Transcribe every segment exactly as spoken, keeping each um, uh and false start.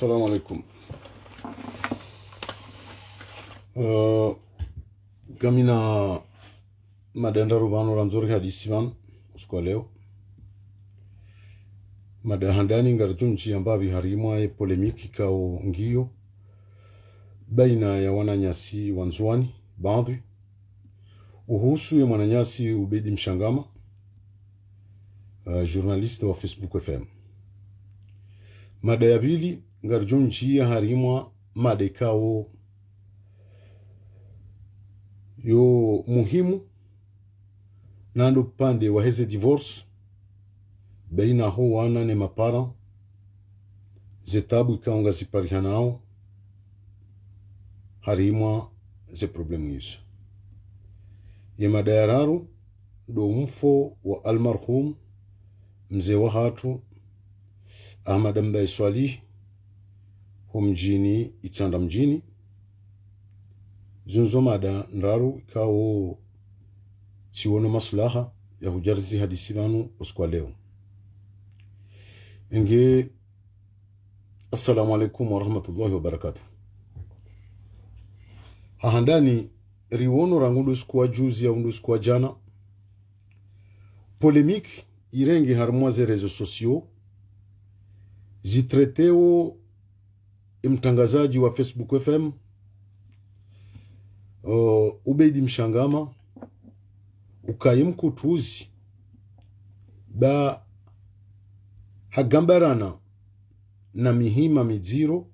Assalamu alaikum. Eh, ngamina mada ndraru pvanu randzo rihadisi pvanu usiku wa leo. Mada ya handani ngaridjo ndjia mbapvi harimwa ye polémique ikao ngiyo baina ya wananyasi wa Ndzuwani, baadhwi, uhusu ye mwananyasi Ubeid Mshangama, eh, journaliste wa Facebook F M. Mada ya pvili, ngaridjo ndjia harimwa mada ikao yo muhimu, nando upande wa heze divorce, baina ho wana ne mapara, ze tabu ikao ngaziparihanao, harimwa ze problème izo. Ye mada ya raru, ndo umfo wa almarhum mze wahatru Ahmada Mbae Swalihi, ho mdjini Itsandra mdjini. Zinu ndo mada ndraru ikao tsiwono maslaha ya hudja rizihadisi pvanu usiku wa leo. Enge, assalamu alaikum warahmatullahi wabarakatuh. Ha handani, riwono rangu ndo usiku wa juzi au ndo usiku wa djana, polémique irenge harimwa ze réseaux sociaux, zitraiteo ye mtrangazadji wa Facebook F M, eh, Ubeid Mshangama, ukaya ye mkutuzi, ba hagambarana na mihima midziro,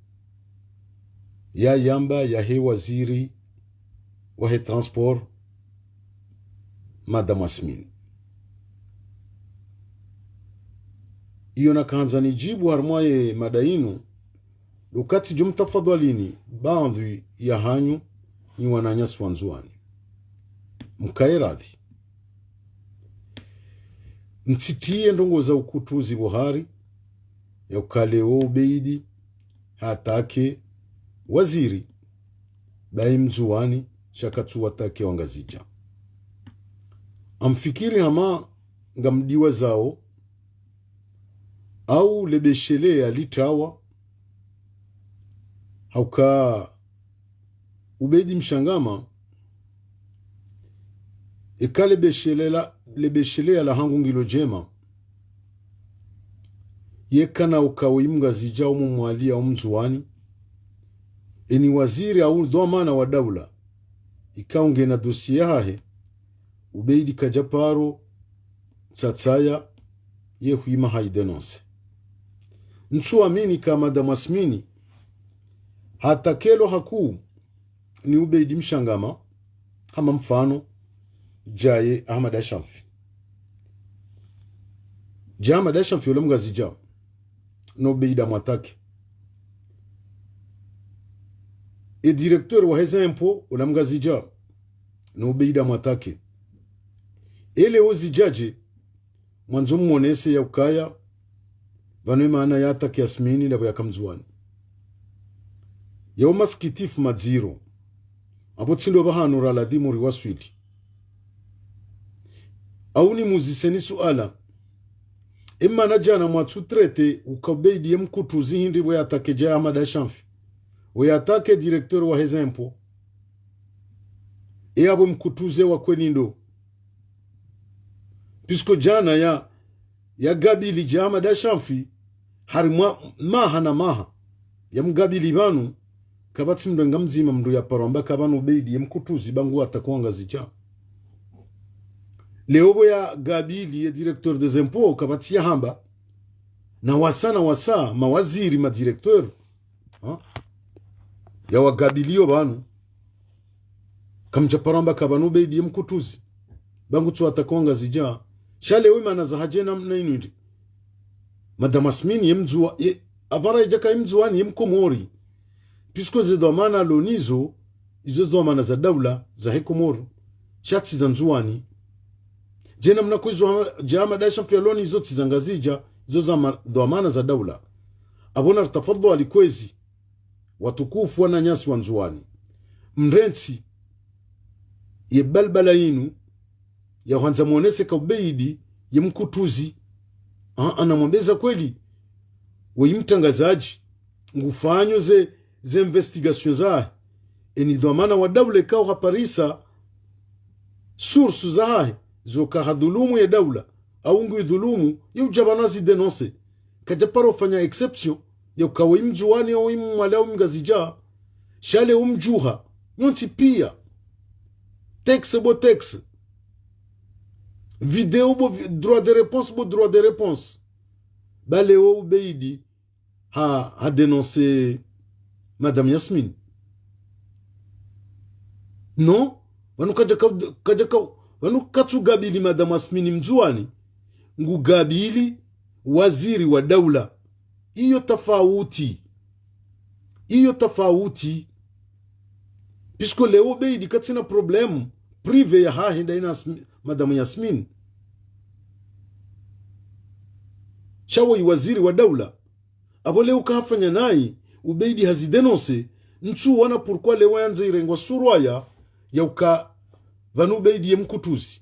yayamba yahe waziri wahe transport, Madame Asmini. Iyo nakahandza nidjibu harimwa ye mada inu, ndo ukaya tsidjo mtafadhwalini baadhwi yahanyu nyi wananyasi wa Ndzuwani, mkaye radhi, mtsitriye ndrongoo za ukutuzi pvo hari, ya ukaya leo Ubeid haatake waziri, ba ye Mndzuwani, sha katsu watake Wangazidja. Ngamfikiri hama ngamdiwazao, au le beshelea litrawa, hauka Ubeid Mshangama, eka le beshelea, le beshelea lahangu ngilo djema, yeka na ukaya ye Mngazidja au Mmwali au Mndzuwani, eni waziri au dhwamana wa daula, ikao ngena dossier yahahe, Ubeid kadja paro tsatsaya ye hwima hayi dénoncer. Ntsuamini ka Madame Asmini hatakelo hakuu ni Ubeid Mshangama, hama mfano djaye Ahmada Shanfi. Djaye Ahmada Shanfi ola Mngazidja, no Ubeid amwatake. E directeur wa heze impôts ola Mngazidja, no Ubeid amwatake. Ele ozidjadje, mwandzo mmonese ya ukaya pvanu ye maana yaatake Asmini ndapvo yaka Mndzuwani. Yao masikitifu madziro, apvo tsi ndo pvahanu ra ladhimu riwaswili. Au nimuziseni suala, e maana djana mwatsu traiter uka Ubeid ye mkutuzi hindri pvo yaatake djaye Ahmada Shanfi, pvo yaatake directeur wa heze impôts, e apvo mkutuzi wa kweli ndo? Puisque djana ya, yagabili djaye Ahmada Shanfi, harimwa maha na maha, yamgabili pvanu, kapvatsi mndru nga mdzima mndru yaparo amba ka pvanu Ubeid ye mkutuzi ba ngu ataka Wangazidja. Leo pvo yagabili ye directeur des impôts, kapvatsi yahamba, na wasa na wasa, mawaziri, ma directeur, ha? Yawagabiliyo pvanu. Kamdja paro amba ka pvanu Ubeid ye mkutuzi ba ngutsu ataka Wangazidja. Sha leo ye maana zahadje namna inu hindri? Madame Asmini ye Mndzuwa, ye, apvara yedjaka ye Mndzuwani, ye Mkomori. Puisque ze dhwamana alo nizo, izo ze dhwamana za daula zahe Komori, sha tsi za Ndzuwani. Dje namna ko izo hama, djaye Ahmada Shanfi alo nizo tsi za Ngazidja, izo za ma, dhwamana za daula. Apvo na ritafadhwali kwezi, watukufu wananyasi wa Ndzuwani, mrentsi ye balbala inu ya hwandza mwonese ka Ubeid ye mkutuzi. Aa, namwambe za kweli, weyi mtrangazadji, ngufanyo ze, ze investigation zahe. Eni dhwamana wa daula ikao haparisa source zahahe, zoka hadhulumu ye daula, au ngu idhulumu, ye udja pvanu azi dénoncer. Kadja paro fanya exception, ya uka we Mndzuwani, au Mmwali, au Mngazidja, sha le umdjuha, nyontsi pia. Texte bo texte. Vidéo bo vi-, droit de réponse bo droit de réponse. Ba leo Ubeidi ha, ha dénoncer Madame Yasmine. Non, pvanu kadja ka, kadja ka, pvanu katsu kabili Madame Yasmine Mndzuwani, ngu kabili waziri wa daula. Iyo tafauti. Iyo tafauti. Puisque leo Ubeidi katsina problème privé yahahe ndaye na Yasmi-, Madame Yasmine. Sha woyi waziri wa daula. Apvo leo uka hafanya nayi, Ubeidi hazi dénoncer, ntsu wona pourquoi leo yandze irengwa surwa ya, ya uka pvanu Ubeidi ye mkutuzi.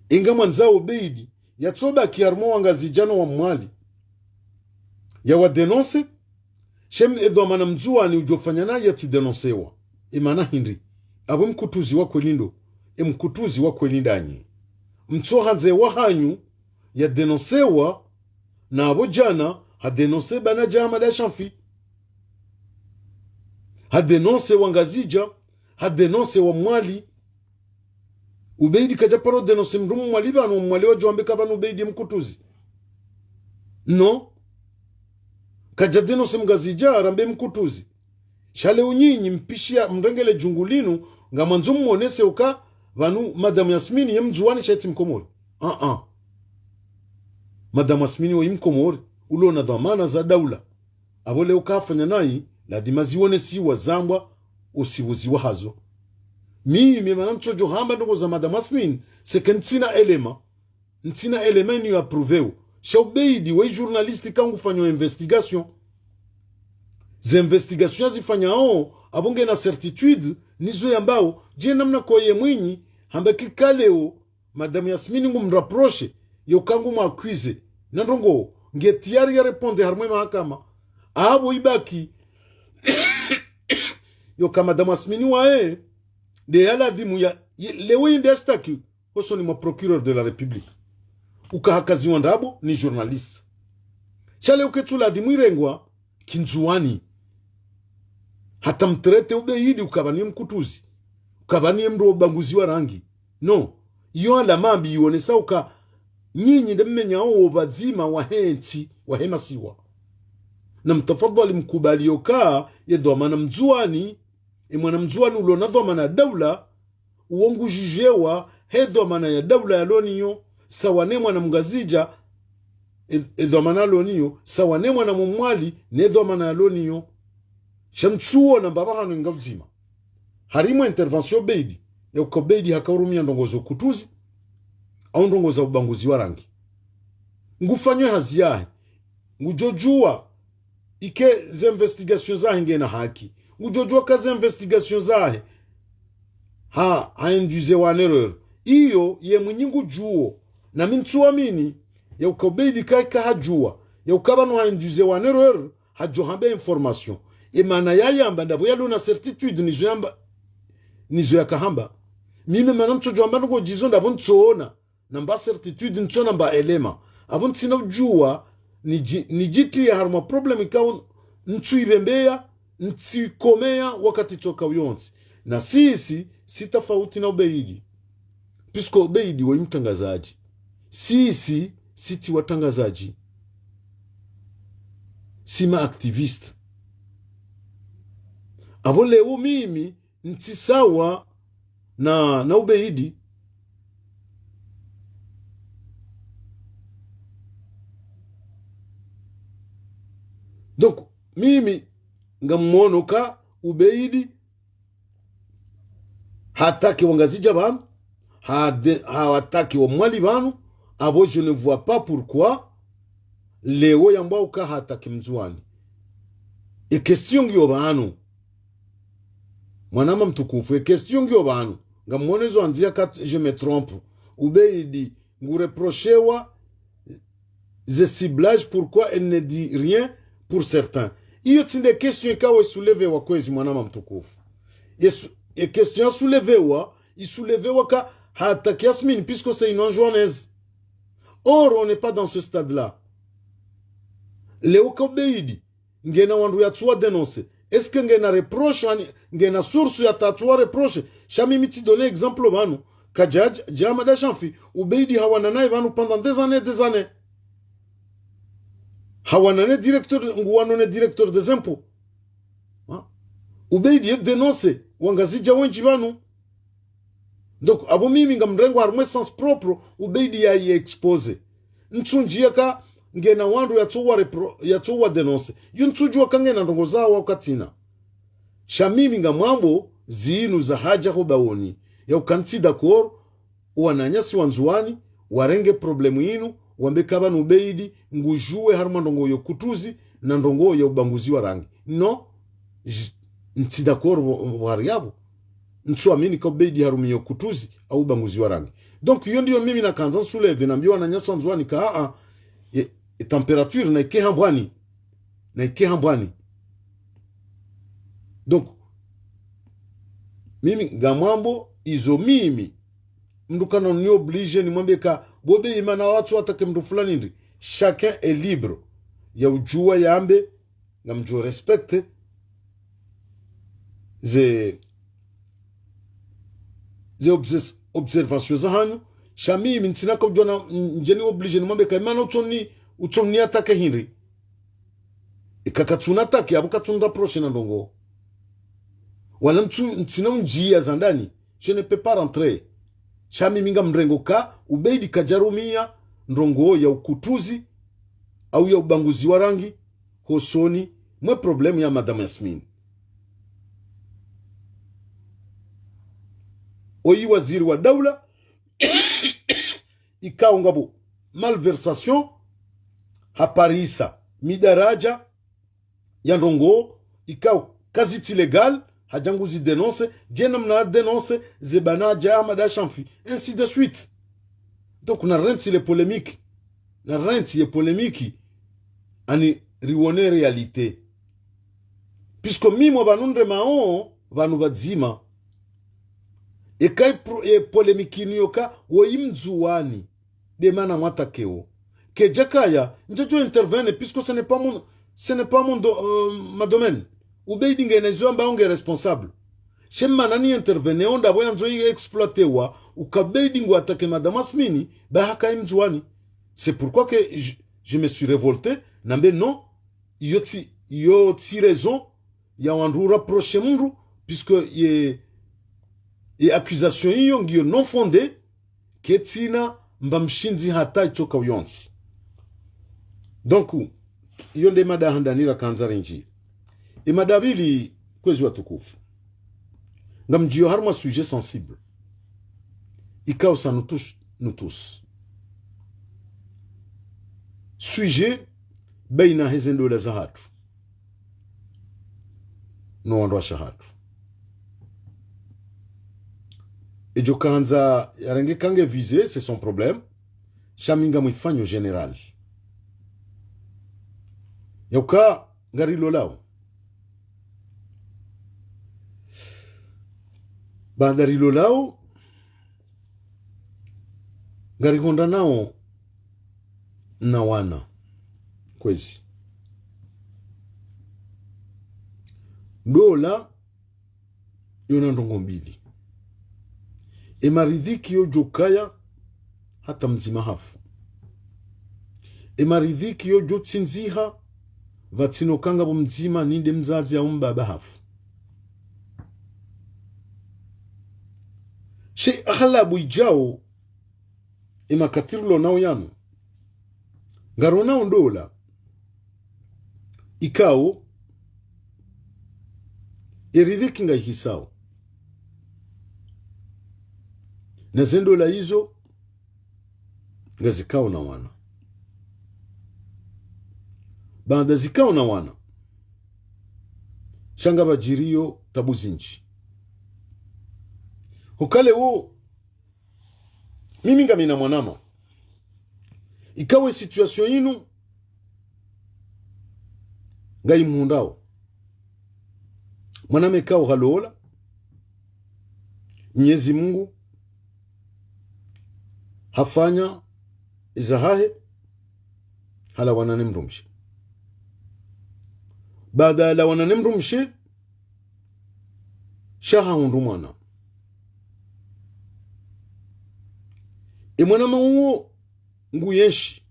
Inga mwandzao Ubeidi, yatsobaki harumwa Wangazidja no Wamwali. Ya wa dénoncer, sha ye dhwamana Mndzuwani udjo fanya nayi yatsi dénoncewa. Ye mana hindri, apvo mkutuzi wa kweli ndo, ye mkutuzi wa kweli ndanyi. Mtso handze wahanyu, ya dénoncewa, na apvo djana, ha dénoncer bana dja Hamada Shanfi. Ha dénoncer Wangazidja, ha dénoncer Wamwali. Ubeidi kadja paro dénoncer mndru Mmwali pvanu, Mmwali wadjo wambe ka pvanu Ubeidi ye mkutuzi. Non. Kadja dénoncer Mngazidja, rambe mkutuzi. Sha leo nyinyi mpishiya mrenge le djungu linu, ngamwandzo mwonese uka pvanu Madame Yasmine ye Mndzuwani sha tsi Mkomori. Ah, ah. Madame Yasmine woyi Mkomori, ulo na dhwamana za daula. Apvo leo uka hafanya nayi, ladhima ziwonesiwa, zambwa, usiwuziwa hazo. Mimi mana ntsodjo hamba ndrongo za Madame Yasmine, c'est que ntsina élément. Ntsina élément inu ya prouver wo. Sha Ubeidi, woyi journaliste ka ngu fanyo investigation. Ze investigation yazifanyao, apvo ngena certitude, nizo yambao, dje namna ko ye mwinyi, hamba ki ka leo, Madame Yasmine ngu mrapprocher, yo ka ngu mwaccusé. Na ndrongo, nge tayari ya répondre harumwa ye mahakama. Apvo ibaki, yo ka Madame Yasmine waye, nde ya ladhimu ya, ye, leo yende yashitaki, hosoni mwa procureur de la République. Uka hakaziwa ndrabo ni journaliste. Sha leo ketsu ladhimu irengwa, Kindzuwani. Hata mtraiter Ubeidi uka pvanu ye mkutuzi. Uka pvanu ye mndru wo ubaguzi wa rangi. Non. Iyo alama mbi iwonesa uka nyinyi nde mmenyao wo pvadzima wahe ntsi, wahe masiwa. Na mtafadhwali mkubali yo ka, ye dhwamana Mndzuwani, ye mwana Mndzuwani ulo na dhwamana daula, uwo ngu jugewa he dhwamana ya daula yalo nayo, sawa ne mwana Mngazidja, e, e dhwamana yalo nayo, sawa ne mwana Mmwali, ne dhwamana yalo nayo. Sha ntsuwona mbapvi hanu inga udzima. Harimwa intervention Ubeidi, ya uka Ubeidi haka urumia ndrongo zo kutuzi, au ndrongo za ubaguzi wa rangi. Ngufanyo hazi yahe, ngudjo djuwa, ike ze investigation zahe ngena haki. Ngudjo djuwa ka ze investigation zahe ha, ha induisewa en erreur. Iyo, ye mwinyi ngudjuwo. Na mi ntsuwamini, ya uka Ubeidi ka, ka hadjuwa. Ya uka pvanu ha induisewa en erreur, hadjo hamba information. Ye mana yayamba ndapvo yalo na certitude nizo yamba, nizo yaka hamba. Mimi mana ntsodjo hamba ndrongo djizo ndapvo ntsuwona. Namba certitude, ntsona mba élément. Apvo ntsina udjuwa, nidji-, nidjitiya harumwa problème ikao ntsu ibembeya, ntsi komeya wakati tsoka uyontsi. Na sisi, si tafauti na Ubeidi. Puisque Ubeidi woyi mtrangazadji. Sisi, si tsi watrangazadji. Si ma activiste. Apvo leo mimi, ntsi sawa na, na Ubeidi. Donc, mimi, ngamwono ka Ubeidi, ha attaquer Wangazidja pvanu, ha de-, ha attaquer Wamwali pvanu, apvo je ne vois pas pourquoi leo yambwa uka ha attaquer Mndzuwani. Ye question ngiyo pvanu. Mwanama mtukufu, ye question ngiyo pvanu. Ngamwono zo andzia ka je me trompe. Ubeidi, ngu reprochewa ze ciblage, pourquoi elle ne dit rien pour certains. Iyo tsi nde question ikao isoulevewa kwezi mwanama mtukufu. Yesu, e question yasoulevewa, isoulevewa ka hata Yasmine, puisque c'est une Anjouanaise. Or, on n'est pas dans ce stade-là. Leo ka Ubeidi ngena wandru yatsuwa dénoncer. Est-ce que ngena reproche, ani, ngena source ya hata yatsuwa reproche? Sha mimi tsi donner exemple pvanu. Kadjadja, Djamada Shanfi, Ubeidi hawana naye pvanu pendant des années, des années. Hawana ne directeur, nguwano ne directeur des impôts. Ha? Ubeidi ye dénoncer wangazidja wendji pvanu. Donc, apvo mimi ngamrengo harumwa e sens propre, Ubeidi ya, ya exposer. Ntsudjuwa ka ngena wandru yatsowa repro-, yatsowa dénoncer. Yo ntsudjuwa ka ngena ndrongoo zawo au katsina. Sha mimi ngamwambo zinu zahadja ho baoni. Ya uka ntsi d'accord, owananyasi wa Ndzuwani, warenge problème inu, wambe ka pvanu Ubeidi ngudjuwe harumwa ndrongoo yo kutuzi, na ndrongoo ya ubaguzi wa rangi. Non, j-, ntsi d'accord pvo, pvo hari yapvo. Ntsuamini ka Ubeidi harumia ukutuzi au ubaguzi wa rangi. Donc, iyo ndiyo mimi nakandza nsouleve, nambiye wananyasi wa Ndzuwani ka, a, a, e, e température na ike hambwani. Na ike hambwani. Donc, mimi ngamwambo izo mimi. Mndru kana ni obligé nimwambe ka, bo Ubeidi mana watsu attaquer mndru fulani ndri. Chacun est libre ya udjuwa yambe, ngamdjo respecter ze, ze obses-, observation zahanyu. Sha mimi ntsina ka udjuwa na, ndjeni obligé nimwambe ka, mana utsoni, utsoni attaquer hindri. Ika katsuna attaquer, apvo katsuna reproche na ndrongoo. Wala ntsu-, ntsina undjiya za ndani. Je ne peux pas rentrer. Sha mimi ngamrengo ka, Ubeidi kadjarumia ndrongoo ya ukutuzi, au ya ubaguzi wa rangi, hosoni mwe problème ya Madame Yasmine. Oyi waziri wa daula, ikao ngapvo malversation, haparisa midaraja ya ndrongoo, ikao kazitsi légal, hadja nguzi dénoncer, djena mna dénoncer, ze bana Djamada Shanfi, ainsi de suite. Donc, narentsi le polémique. Narentsi ye polémique, ani riwone réalité. Puisque mimi pvanu nde mao, pvanu pvadzima. Eka e pro-, e polémique inu yoka, woyi Mndzuwani. Nde mana mwatakeo. Kedjakaya, ndjadjo intervenir, puisque ce n'est pas mon, ce n'est pas mon do-, euh, ma domaine. Ubeidi ngena izo amba onge responsable. She mana ni intervenir, onda pvo yandzo i exploiter wa, uka Ubeidi ngu attaquer Madame Yasmine, ba haka i Mndzuwani. C'est pourquoi que je, je me suis révolté, nambe non, iyo tsi, iyo tsi raison, ya wandru reprocher mndru, puisque ye, ye accusation iyo ngiyo non fondée, ketsina mba mshindzi hata itsoka uyontsi. Donc, iyo nde mada handani rakandza rindji. E mada pvili, kwezi watukufu. Ngamdjiyo harumwa sujet sensible. Ikao sa nous touche, nous tous. Sujet baina heze ndola zahatru no wandru washe hatru. Edjo kahandza yarenge kange visé, c'est son problème. Sha mi ngamwifanyo général. Yauka ngarilolao. Baanda rilolao, ngarihondranao na wana. Kwezi. Ndola yona ndrongoo mbili. E maridhiki yodjo kaya hata mdzima hafu. E maridhiki yodjo tsindziha, pvatsina uka ngapvo mdzima ninde mdzadze au mbaba hafu. She aghalabu idjao, e makati rilonao yanu, ngaronao ndola ikao, e ridhiki ngayihisao. Na ze ndola izo ngazikao na wana. Baanda zikao na wana, sha ngapvadjiriyo tabu zindji. Hukale wo, mimi ngamina mwanama. Ikao e situation inu, Ngayi mhundrao. Mwana meka uhalola. Mnyezi Mungu hafanya izahahe, halawana ne mdrumshe. Baada halawana ne mdrumshe, sha hahundru mwana. E mwana mauwo nguyenshi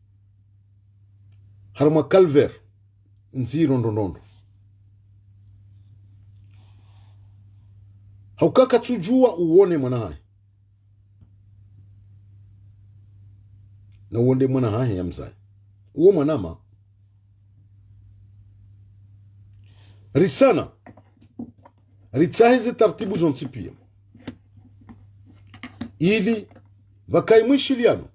harumwa calvaire ndziro ndrondrondro. Hauka katsudjuwa uwone mwana hahe. Na uwo nde mwana hahe ya mzaye. Uwo mwana ma. Risana. Ritsahe ze taratibu zontsi piya. Ili pvakaye mwishiliano.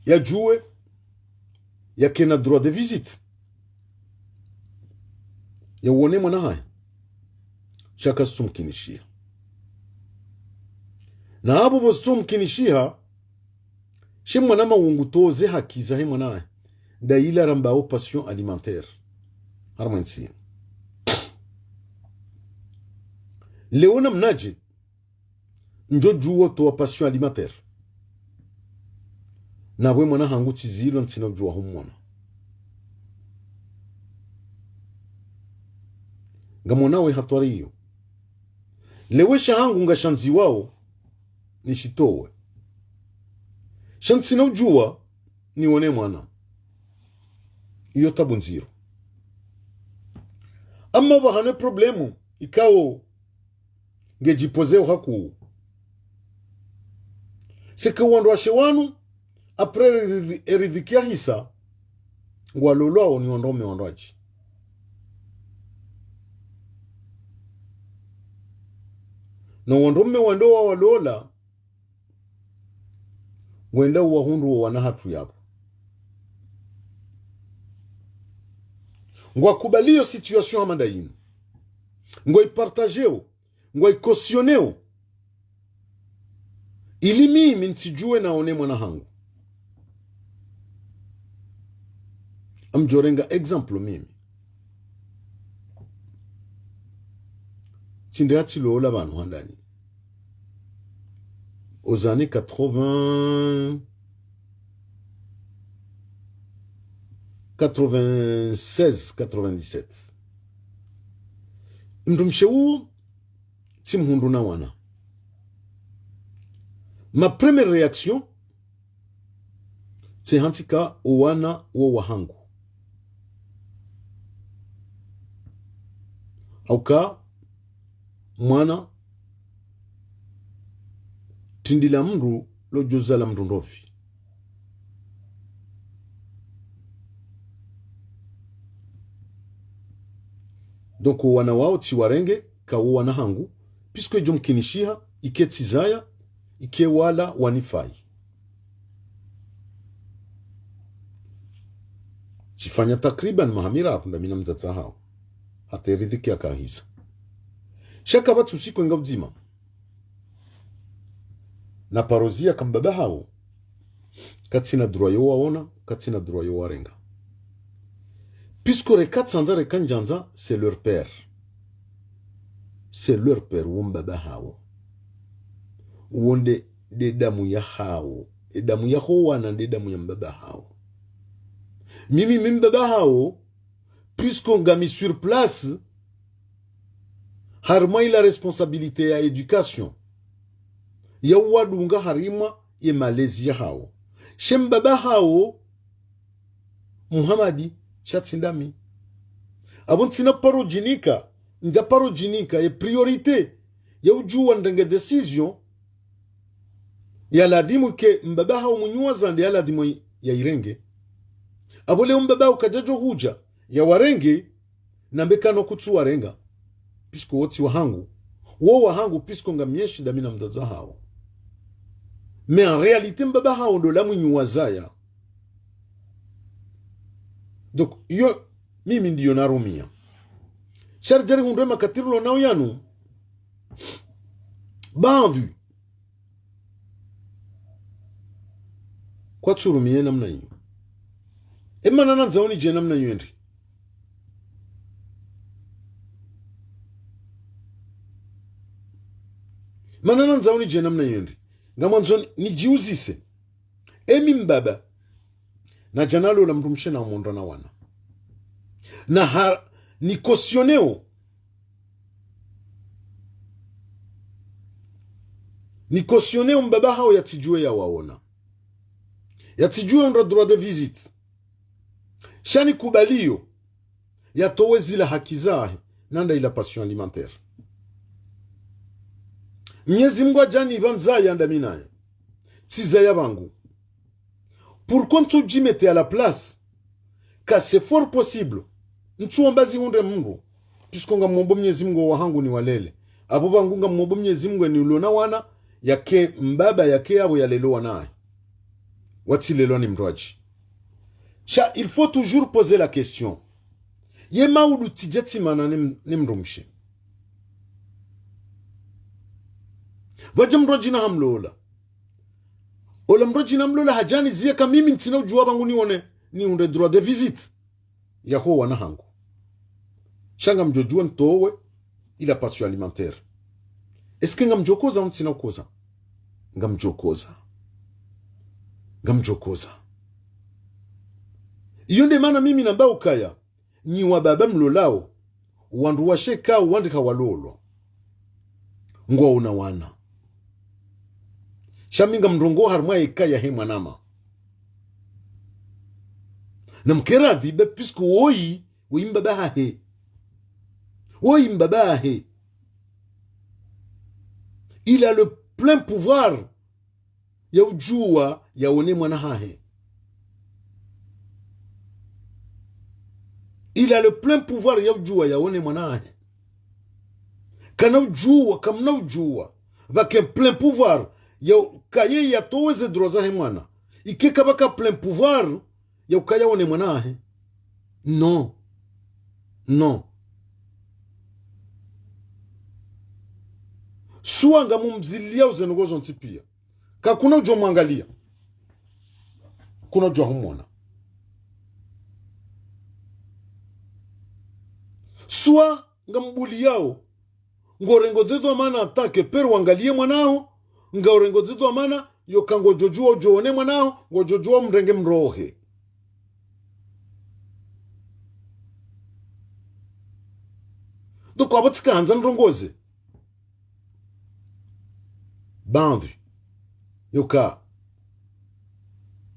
Yadjuwe yakena droit de visite. Yawone mwana hahe. Sha kazitsumkinishiha. Na apvo pvo zitsumkinishiha, she mwana mauwo ngutoze haki zahe mwana hahe. Nda ila rambao pension alimentaire. Harumwa entsi. Leo namnadje, ndjo djuwo towa pension alimentaire. Na pvwe mwana hangu tsizilwa ntsina udjuwa humwona. Ngamwonao ye hatwari iyo. Leo she hangu ngashandziwao, nishitowe. Sha ntsina udjuwa, niwone mwana. Iyo tabu ndziro. Amma pvahanu e problème, ikao ngedjipozeo hakuu. C'est que wandruwashe wanu, après eri-, eridhiki yahisa, ngwalolwao ni wandrume wandrwadji. Na wandrume wandru wawalola, ngwenda uwahundru wo wana hatru yapvo. Ngwakubaliyo situation hama nda yinu. Ngwayipartageo, ngwayicautioneo. Ili mimi ntsidjuwe naone mwana hangu. Ngamdjorenga exemple mimi. Tsinde hatsilola pvanu handani. Aux années quatre-vingts, quatre-vingt-seize, quatre-vingt-dix-sept. Mdrumshe uwo, tsimhundru na wana. Ma première réaction, tsehantsika owana wo wahangu. Hauka mwana, tindi la mndru lodjozala mndru ndopvi. Donc, owana wao tsiwarenge, kawo wana hangu, puisque djomkinishiha, ike tsizaya, ike wala wanifai. Tsifanya takriban maha miraru nda mi na mdzadze hawo. Hata eridhiki yakahisa. Sha kapvatsi usiku wenga udzima. Na parozia ka mbaba hawo, katsina droit yo waona, katsina droit yo warenga. Puisque reka tsandza reka ndjandza, c'est leur père. C'est leur père, wo mbaba hawo. Wo nde, nde damu yahawo. E damu yaho wana nde damu ya mbaba hawo. Mimi, mi mbaba hawo, puisque ngami sur place, harimwa ila responsabilité ya éducation, ya uwadunga harimwa ye malezi yahawo. She mbaba hawo, Muhamadi, sha tsi ndami. Apvo ntsina paro djinika, ndja paro djinika ye priorité ya udjuwa ndrenge décision ya ladhimu ke mbaba hawo mwenyi wazaya nde ya ladhimu ya irenge. Apvo leo mbaba hawo kadjadjo hudja ya warenge, nambe kano kutsu warenga. Puisque wo tsi wahangu. Wo wahangu, puisque ngami enshi nda mi na mdzadze hawo. Mais en réalité, mbaba hawo ndo la mwenyi wazaya. Donc, iyo, mimi ndiyo narumia. Sha ridjari hundre makati rilo nawo yanu. Baadhwi. Kwatsu rumia namna iyo. Emana nandza unidje namna iyo endi. Mana nandzao nidje namna yindri. Ngamwandzo ni, nidjiuzise. Emi mbaba. Nadja nalola mdrumshe na umondra na wana. Na ha, ni cautionnéo. Ni cautionnéo mbaba hawo yatsidjuwe yawaona. Yatsidjuwe yahundra droit de visite. Sha nikubaliyo yatowe zila haki zahe, nanda ila pension alimentaire. Mnyezi Mungu hadja nipva ndzaya nda mi naye. Tsi zaya pvangu. Pourquoi ntsu dji mettre à la place? Ka c'est fort possible. Ntsu wamba zihundre mndru. Puisque ngamwombo Mnyezi Mungu wahangu niwalele. Apvo pvangu ngamwombo Mnyezi Mungu eni ulo na wana, yake mbaba yake yapvo yalele wana ahe. Watsilelwa ni mdru adji. Sha, il faut toujours poser la question. Ye maudu tsidje tsimana ni m-, ni mdrumshe. Pvwadja mdru adji na hamlola. Ola mdru adji na hamlola hadja niziye ka mimi ntsina udjuwa pvangu nione, nihundre droit de visite yaho wana hangu. Sha ngamdjo djuwa ntowe ila pension alimentaire. Est-ce que ngamdjo koza au ntsina ukoza? Ngamdjo koza. Ngamdjo koza. Iyo nde mana mimi namba ukaya, nyi wababa mlolao, wandru washe kao wandru kawalolwa. Ngwaona wana. Sha mi ngamrongoo harumwa eka yahe mwanama. Na mkeradhi be puisque woyi, woyi mbaba hahe. Woyi mbaba hahe. Il a le plein pouvoir ya udjuwa yaone mwana hahe. Il a le plein pouvoir ya udjuwa yaone mwana hahe. Kana udjuwa, kamna udjuwa. Pvake plein pouvoir ya u-, kaye yatowe ze droit zahe mwana. Ike kapvaka plein pouvoir ya ukaya one mwana hahe. Non. Non. Swa ngamumziliya uze ndrongo zontsi piya. Kakuna udjo mwangaliya. Kuna udjo humona. Swa ngamubuliyao. Ngorengo ze dhwamana atake pere wangaliye mwanaho. Ngorengo ze dhwamana yoka ngodjo djuwa udjo one mwanaho, ngodjo djuwa umrenge mrohe. Donc, apvo tsika handza ndrongoze. Baadhwi. Yoka.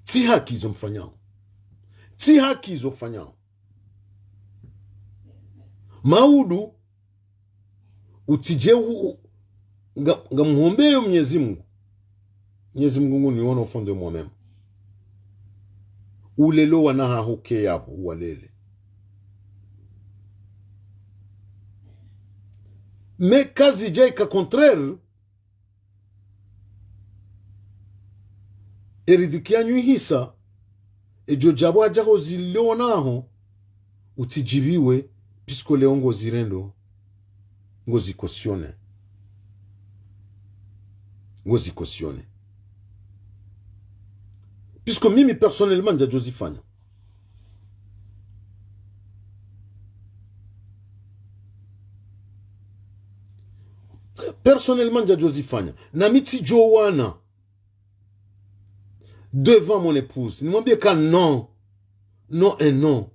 Tsi haki izo mfanyao. Tsi haki izo mfanyao. Maudu, utsidje u-, u-, nga, ngamhombeyo Mnyezi Mungu. Mnyezi Mungu nguniona au fond de moi-même. Ulele wana haho ke yapvo, uwalele. Mais kazidja ika contraire, eridhiki yanyu ihisa, edjo djapvo hadja hozilionaho, utsidjiviwe, puisque leo ngozirendo, ngozi cautionné. Ngozi cautionné. Puisque mimi personnellement ndjadjo zifanya. Personnellement ndjadjo zifanya. Na mi tsidjo wana devant mon épouse. Nimwambiye ka non. Non et non.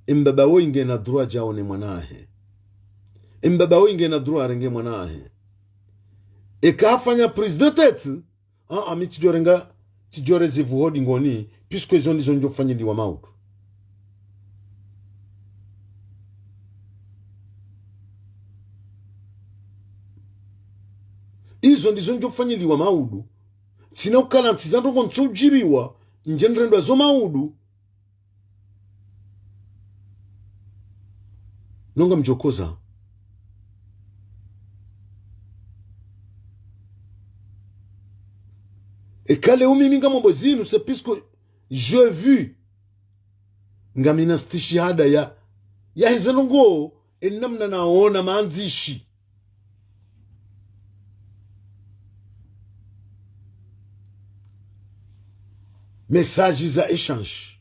Embaba woyi ngena droit dja one mwana hahe. Embaba woyi ngena droit arenge mwana hahe. Eka hafanya prise de tête. Ah, ah, mi tsidjorenga, tsidjore zivuho dingoni, puisque izo ndizo ndjofanyiliwa maudu. Izo ndizo ndjofanyiliwa maudu. Tsina ukala ntsiza ndrongo ntsudjiviwa, ndje nrendwa zo maudu. Non ngamdjo koza. Eka leo mimi ngamwambo zinu, c'est puisque j'ai vu. Ngamina stishihada ya, ya heze ndrongo, enamna naona mandzishi. Message za échange.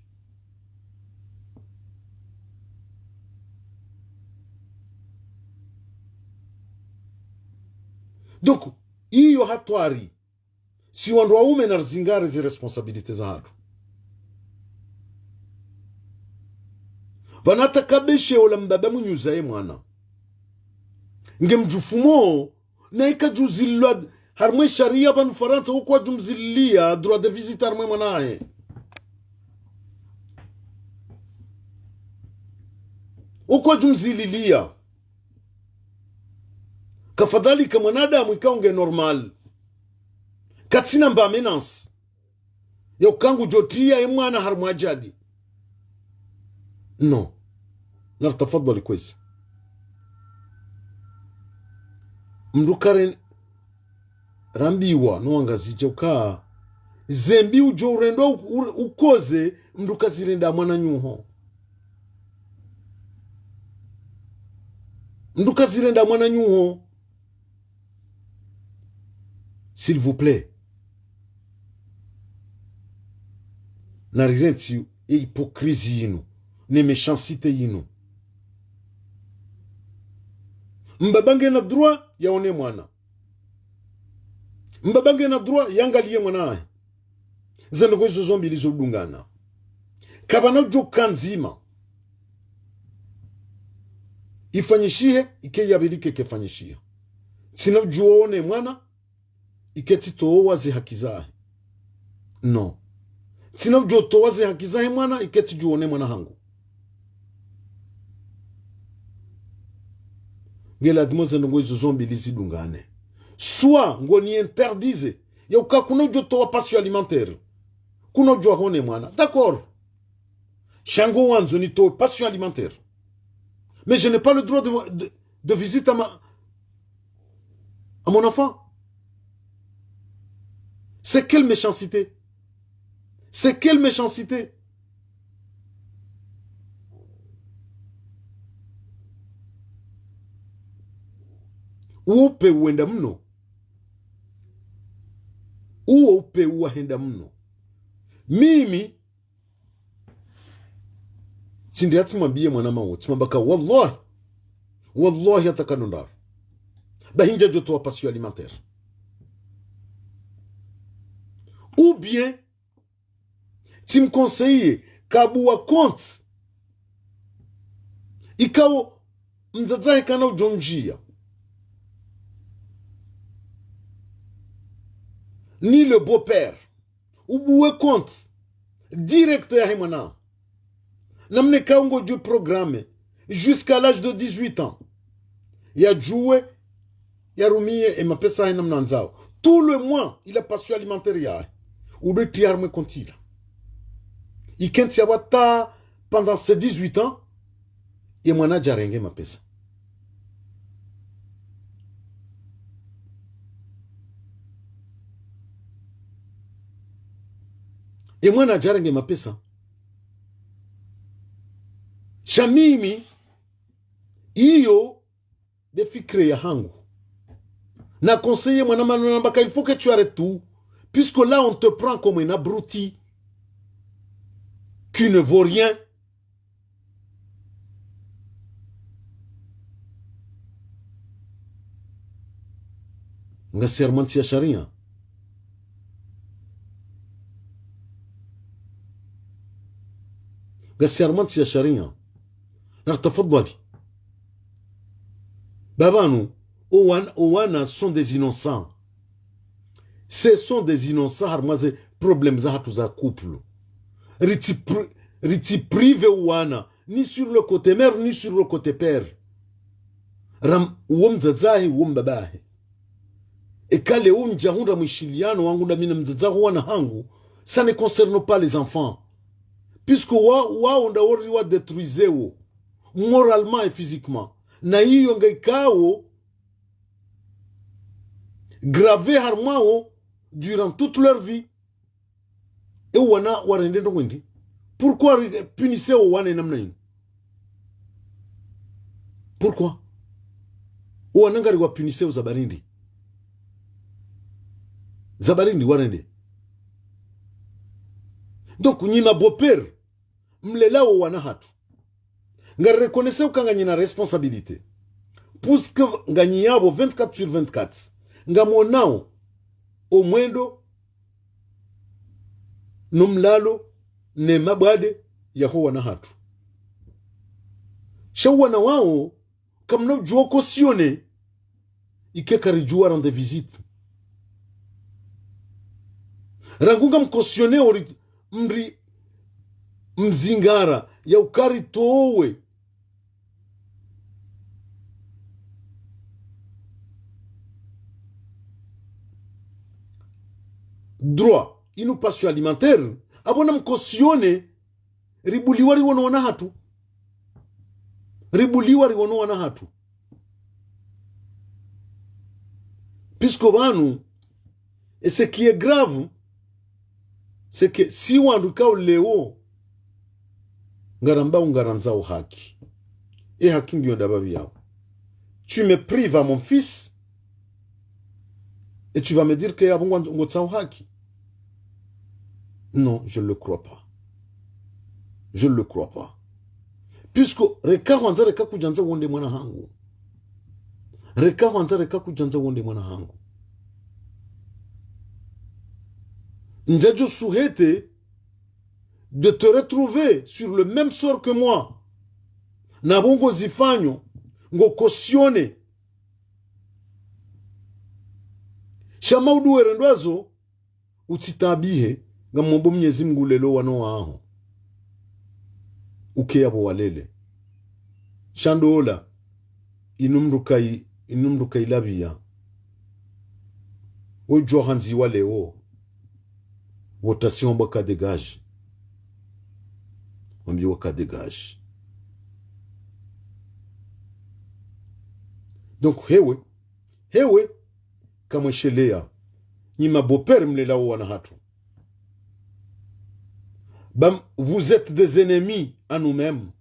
Donc, iyo hatwari. Si wandru waume narizingare ze responsabilité zahatru. Pvanu takabeshe ola mbaba mwenye uzaye mwana. Nge mdjufumo, na ika djuzilwa, harimwe sharia pvanu Farantsa, uko wadjumziliya droit de visite harimwe mwana wahe. Uko wadjumzililiya. Kafadhalika mwanadamu ikao nge normal. Katsina mba menace. Ya uka ngudjotriya ye mwana harimwa ajali. Non. Naritafadhali kwezi. Mndru karen rambiwa no wangazidja uka. Zembi udjo urendwa u-, u-, ukoze, mndru kazirenda mwananyaho. Mndru kazirenda mwananyaho. S'il vous plaît. Narirentsi e hypocrisie yinu, ne méchanceté yinu. Mbaba ngena droit yaone mwana. Mbaba ngena droit yangaliye mwana wahe. Ze ndrongoo izo zo mbili zodungana. Kapvana udjo ka ndzima ifanyishihe, ike yapvili keke fanyishiha. Tsina udjo one mwana, ike tsitowa ze haki zahe. Non. Tsina udjo towa ze haki zahe mwana, ike tsidjo one mwana hangu. Nge ladhimu ze ndrongoo izo zo mbili zidungane. Soit ngoni interdise, ya uka kuna udjo towa pension alimentaire. Kuna udjo hone mwana. D'accord. Sha ngo wandzo nitowe pension alimentaire. Mais je n'ai pas le droit de, de, de visite à ma, à mon enfant. C'est quelle méchanceté ? C'est quelle méchanceté ? Uwo upe wenda mno. Uwo upe wahenda mno. Mimi, tsindi yatsimwambiye mwana mawo, tsimwambaka, wallahi, wallahi, hata kado ndraru. Bahi ndjadjo towa pension alimentaire. Ou bien, tsimconseiller kabuwa compte ikao mdzadze wahe kana udjo ndjiya. Ni le beau-père. Ubuwe compte direct yahe mwana. Namna ikao ngodjo programme jusqu'à l'âge de dix-huit ans. Yadjuwe, yarumiye e mapesa yahe namna andzao. Tous les mois, ila pension alimentaire yahe. Udo itriya harimwe compte ila. Ikentsi ya wata pendant ces dix-huit ans, ye mwana yadjarenge mapesa. Ye mwana yadjarenge mapesa. Sha mimi, iyo nde fikira yahangu. Na conseiller mwana mawo nambaka, il faut que tu arrêtes tout. Puisque là, on te prend comme un abruti qui ne vaut rien. Ngasi harimwa ntsi ya sharia. Ngasi harimwa ntsi ya sharia. Naritafadhali. Ba pvanu, o wan-, o wana sont des innocents. Ce sont des innocents harimwa ze problèmes zahatru za couple. Ritsi pri-, ritsi priver o wana, ni sur le côté mère, ni sur le côté père. Ram-, uwo mdzadze wahe, uwo mbaba wahe. Eka leo ndjahundra mwishiliano wangu ndami na mdzadze waho wana hangu, ça ne concerne pas les enfants. Puisque wa, wao nda wori wadétruisewo, moralement et physiquement. Na iyo nge ikao gravé harimwawo durant toute leur vie. E wana warende ndrongoo ndri? Pourquoi ri-, punissez o wana namna inu? Pourquoi? O wana ngari wa punissez o za barindi. Za barindi warende. Donc, nyi ma beau-père, mlelao wana hatru. Ngari reconnaissez uka nganyi na responsabilité. Puisque nganyi yapvo vingt-quatre sur vingt-quatre. Ngamwonao omwendo no mlalo ne mabwade yaho wana hatru. Sha wana wao, kamna udjuwa cautionner, ike karidjuwa rendre visite. Rangu ngamcautionner ori mri mzingara ya ukari towe. Droit, inu passion alimentaire, apvo namcautionner, ribuliwa riwono wana hatru. Ribuliwa riwono wana hatru. Puisque pvanu, et ce qui est grave, c'est que si wandru kao leo, ngaramba ungarandzao haki. E haki ngiyo ndapvi yapvo? Tu me prives à mon fils et tu vas me dire que yapvo ngo, ngotsao haki. Non, je ne le crois pas. Je ne le crois pas. Puisque reka hwandza reka kudjandza wonde mwana hangu. Reka hwandza reka kudjandza wonde mwana hangu. Ndjadjo souhaiter de te retrouver sur le même sort que moi. Na pvo ngo zifanyo, ngo cautionner. Sha maudu werendwazo, utsitabihe, ngamomba Mnyezi Mngu ulele wana waho. Uke yapvo walele. Sha ndola, inu mdru kai, inu mdru kailapviya. Wodjuwa handziwa leo. Votation wamba ka dégage. Wambiwa ka dégage. Donc, hewe, hewe, kamwesheleya, nyi mabeau-père mlelao wana hatru. Ba m-, vous êtes des ennemis à nous-mêmes.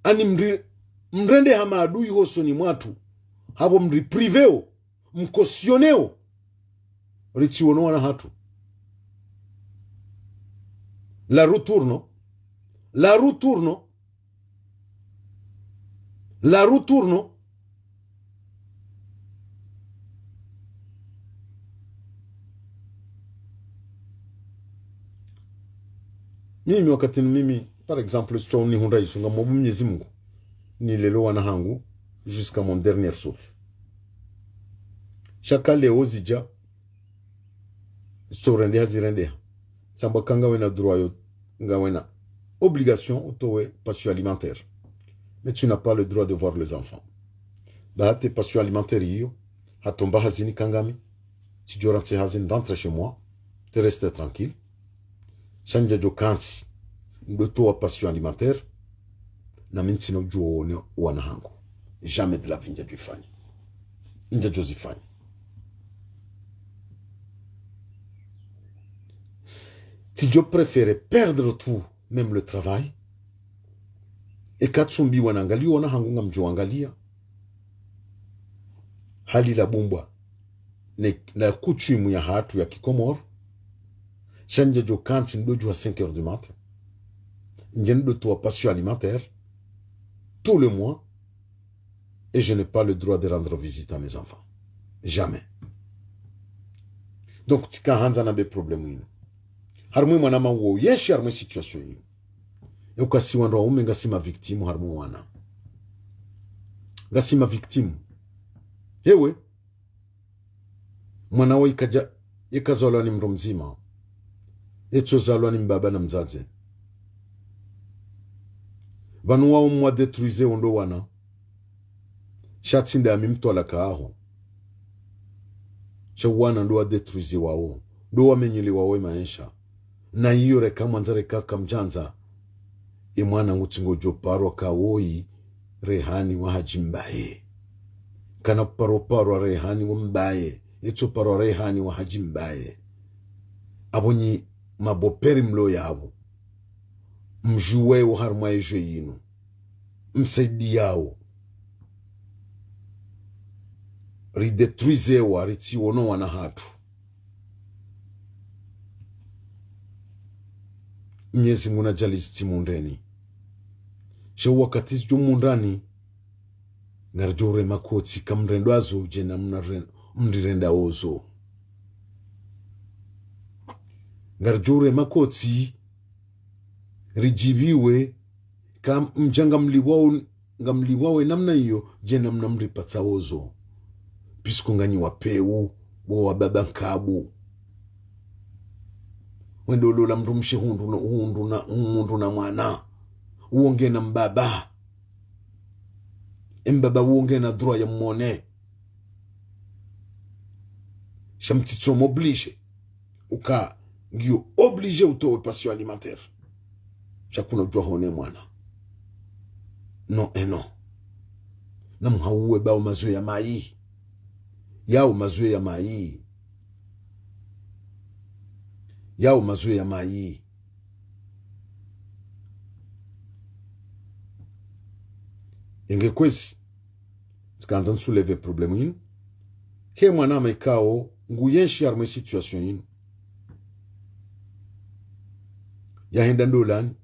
Ani mri-, mrende ha maadui hosoni mwatru. Hapvo mri priveo, mcautionner o, ritsiwono wana hatru. La roue tourne. La roue tourne. La roue tourne. Mimi wakati ni mimi, par exemple, so nihundra isu, ngamomba Mnyezi Mngu nilele wana hangu jusqu'à mon dernier souffle. Sha ka leo zidja, so rendeha zirendeha. Tsamba ka ngawena droit yo, ngawena obligation utowe pension alimentaire. Mais tu n'as pas le droit de voir les enfants. Ba hata pension alimentaire iyo, hata omba hazini ka ngami, tsidjo rantsi hazini, rentre chez moi, te reste tranquille. Sha ndjadjo kantsi, ndo towa pension alimentaire, na mi ntsina udjuwa wone wana hangu. Jamais de la vie ndjadjo ifanya. Ndjadjo zifanya. Tsidjo préférer perdre tout, même le travail. Eka tsumbiwa nangaliye wana hangu ngamdjo wangaliya. Hali la bumbwa. Ne, na coutume ya hatru ya kikomori. Sha ndjadjo kantsi ndo djuha cinq heures du matin. Ndje ndo towa pension alimentaire. Tous les mois. Et je n'ai pas le droit de rendre visite à mes enfants. Jamais. Donc, tsika handza nambe problème inu. Harumwa mwana mawo yenshi harumwa situation inu. Yeka si wandru waume ngasi ma victime harumwa wana. Ngasi ma victime. Hewe. Mwana wa ikadja, ikazalwa ni mdru mdzima. Etso zalwa ni mbaba na mdzadze. Pvanu wao mwa détruisé wo ndo wana. Sha tsi nda mi mtwalaka aho. Sha wana ndo wa détruisé wao. Ndo wamenyele wao e maesha. Na iyo reka mwandza reka kamdjandza. E mwana ngutsi ngodjo parwa ka woyi rehani wa hadji mbaye. Kana parwa parwa rehani wa mbaye. Etso parwa rehani wa hadji mbaye. Apvo nyi mabeau-père mlo yapvo. Mdjuwe wo harumwa e jeu yinu. Msaidiyao. Ridétruisé wa, ritsiwono wana hatru. Mnyezi Mngu nadjalizi tsi mundreni. Sha wakati zidjo mundrani, ngaridjo urema kotsi kamrendwazo djena mna ren-, mrirenda ozo. Ngaridjo urema kotsi, ridjiviwe, ka mdja ngamlipvwao, ngamlipvwao namna iyo, dje namna mripatsa ozo. Puisque nganyi wapvewu, bo wababa nkabu. Wende ulola mdrumshe hundru na, hundru na, hundru na mwana. Uwo ngena mbaba. E mbaba uwo ngena droit ya mmone. Sha mtsitso m'obliger. Uka ngiyo obligé utowe pension alimentaire. Sha kuna udjuwa hone mwana. Non et non. Namhauwe bao mazwe ya mayi. Yao mazwe ya mayi. Yao mazwe ya mayi. Enge kwezi, tsikandza ntsu lever problème inu. He mwanama ikao nguyenshi harumwa e situation inu. Yahenda ndolani,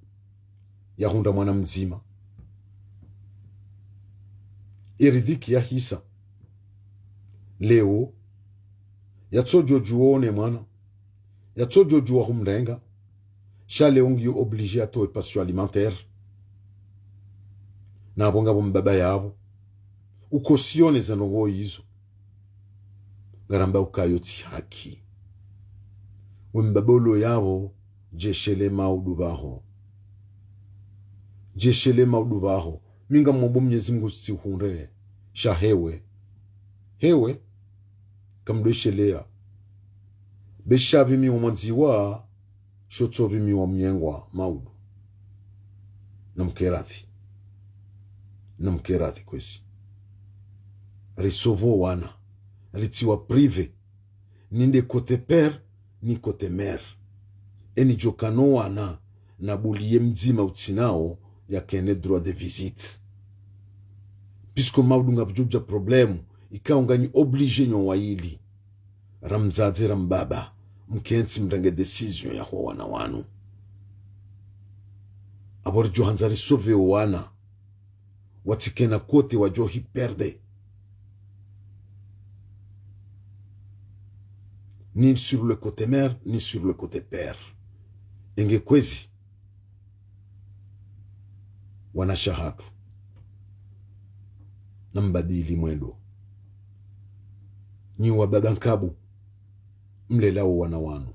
yahundra mwana mdzima. Iridhiki yahisa. Leo, yatsodjo djuwa one mwana. Yatsodjo djuwa humrenga. Sha leo ngiyo obligé atowe pension alimentaire. Na apvo ngapvo mbaba yapvo. Uko sione ze ndrongoo izo. Ngaramba ukayo tsi haki. We mbaba ulo yapvo, djeshele maudu pvaho. Djeshele maudu pvaho. Mi ngamombo Mnyezi Mngu tsihundre. Sha hewe. Hewe. Kamdwesheleya. Be sha pvi mi umwandziwa. Sho tso pvi mi wa mnyengwa maudu. Namkeradhi. Namkeradhi kwezi. Risauve wana. Ritsiwa privé. Ni nde côté père, ni côté mère. Eni djokano wana, na buliye mdzima utsinao, yakene droit de visite. Puisque maudu ngapvudjo dja problème, ikao nganyi obligé nyo wayili. Ra mdzadze ra mbaba, mkentsi mrenge décision ya ho wana wanu. Apvo ridjo handza risauve o wana, watsikena côté wadjo hi perdre. Ni sur le côté mère, ni sur le côté père. Enge kwezi. Wanashe hatru. Nambadili mwendo. Nyi wababa nkabu. Mlelao wana wanu.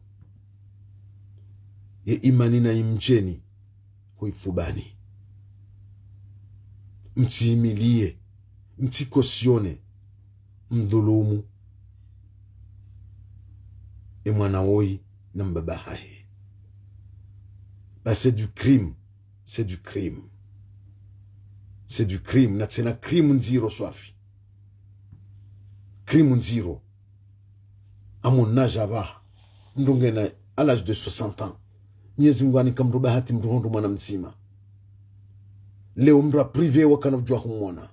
Ye imani na imdjeni. Huifubani. Mtsihimiliye. Mtsikosione. Mdhulumu. E mwana woyi na mbaba hahe. Ba c'est du crime. C'est du crime. C'est du crime. Na tsena crime ndziro swafi. Crime ndziro. Amo naja ba. Mdru ngena à l'âge de soixante ans. Mnyezi Mngu hanika mdru bahati mdru hundru mwana mdzima. Leo mdru a privé wakana udjuwa humwona.